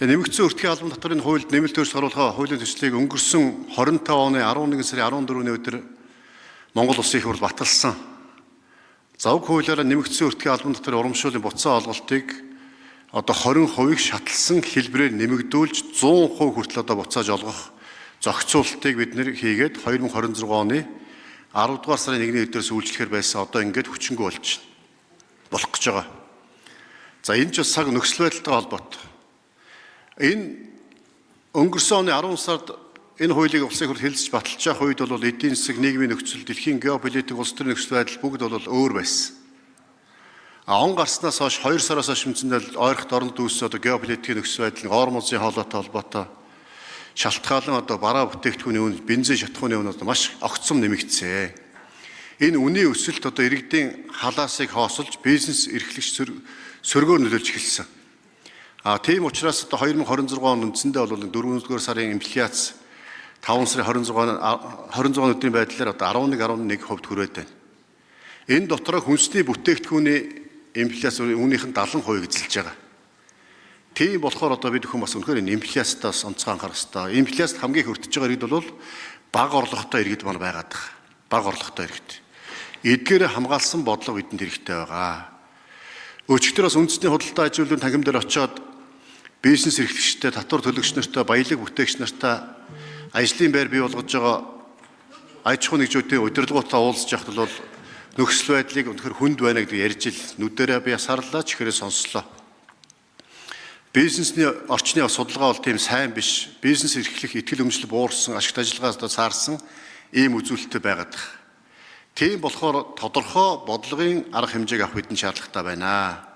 Тэгээ нэмэгдсэн өртгийн албан татварын хуульд нэмэлт өөрчлөлт оруулах хуулийн төслийг өнгөрсөн 25 оны 11 сарын 14-ний өдөр Монгол Улсын их хурл баталсан. За уг хуулиараа нэмэгдсэн өртгийн албан татварын урамшууллын буцаан олголтыг одоо 20%-ийг шаталсан хэлбэрээр нэмэгдүүлж 100% хүртэл одоо буцааж олгох зохицуултыг бид нэр хийгээд 2026 оны 10 дугаар сарын 1-ний өдрөөс үйлчлэхээр байсан, одоо ингээд хүчингүй болж байна. Болох гэж байгаа. За, энэ ч бас цаг нөхцөл байдалтай холбоотой. Энэ өнгөрсөн оны 10 сард энэ хуулийг улсын хурл хэлэлцэж баталж явах үед бол эдийн засаг, нийгмийн нөхцөл, дэлхийн геополитик, улс төрийн нөхцөл байдал бүгд бол өөр байсан. А он гарснаас хойш 2 сараас хойш үндсэндээ ойрхот оронд үүссэн одоо геополитикийн нөхцөл байдал, Ормузын хоолойтой холбоотой шалтгаалan одоо бараа бүтээгдэхүүний үн, бензин шатахууны үн одоо маш огцом нэмэгдсэн. Энэ үнийн өсөлт одоо иргэдийн халаасыг хоосолж, бизнес эрхлэгч сөргөөр нөлөөлж эхэлсэн. А тийм учраас одоо 2026 он үндсэндээ бол 4-р сарын инфляц 5 сарын 26 өдрийн байдлаар одоо 11.1% хүрээд байна. Энэ дотроо хүнсний бүтээгдэхүүний инфляц үүнийх нь 70% эзэлж байгаа. Тийм болохоор одоо бид бүхэн бас үнэхээр энэ инфляцтаас онцгой анхаарах хэрэгтэй. Инфляцид хамгийн их өртөж байгаа иргэд бол бага орлоготой иргэд маань байгаад байгаа. Бага орлоготой иргэд. Эдгээр хамгаалсан бодлого бидэнд хэрэгтэй байгаа. Өчигдөр бас үндэсний худалдаа аж үйлдвэрийн танхим дээр очиод бизнес эрхлэгчтэй, татвар төлөгч нартай, баялаг бүтээгч нартай, ажлын байр бий болгож байгаа аж ахуйн нэгжүүдийн удирдлагуудтай уулзж явахад бол нөхцөл байдлыг үнэхээр хүнд байна гэдэг ярьж ил нүдэрээ би сарлаа, чихрээ сонслоо. Бизнесний орчны судалгаа бол тийм сайн биш. Бизнес эрхлэх итгэл үнэмшил буурсан, ашигт ажиллагаас одоо саарсан ийм үзүүлэлттэй байгаад байна. Тийм болохоор тодорхой бодлогын арга хэмжээг авах бидэнд шаардлагатай байна.